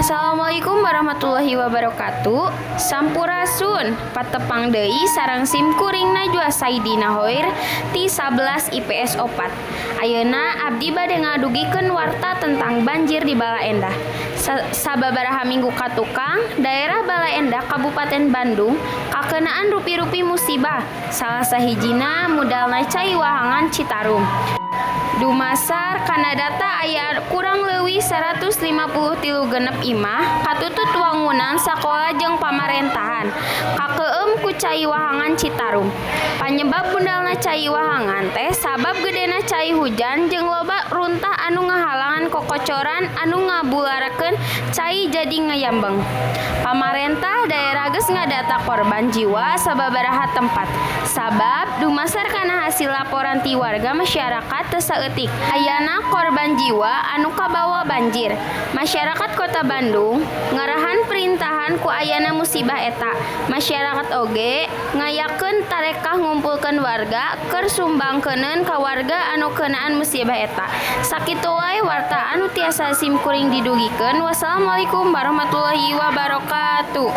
Assalamualaikum warahmatullahi wabarakatuh. Sampurasun. Patepang deui sareng sim kuring Najwa Saidina Hoir ti 11 IPS 4. Ayeuna abdi bade ngadugikeun warta tentang banjir di Baleendah. Sababaraha minggu katukang, daerah Baleendah, Kabupaten Bandung, kakenaan rupi-rupi musibah. Salah sahijina mudalna cai wahangan Citarum. Dumasar kana data aya kurang leuwih 153 genep imah, katutut wangunan sakola jeung pamarentahan, kakeum ku cai wahangan Citarum. Panyebab mudalna cai wahangan teh sabab gedena cai hujan jeung loba runtah anu ngahalangan kokocoran anu ngabularakeun cai jadi ngayambeng. Pamarentah daerah geus ngadata korban jiwa sababaraha tempat. Sabab dumasar kana hasil laporan ti warga masyarakat teu saeutik ayana korban jiwa anu kabawa banjir. Masyarakat Kota Bandung ngarahan perintahan ku ayana musibah eta. Masyarakat oge ngayakeun tarekah ngumpulkeun warga keur sumbangkeuneun ka warga anu keunaan musibah eta. Sakitu wae warta anu tiasa sim kuring didugikeun. Wassalamualaikum warahmatullahi wabarakatuh.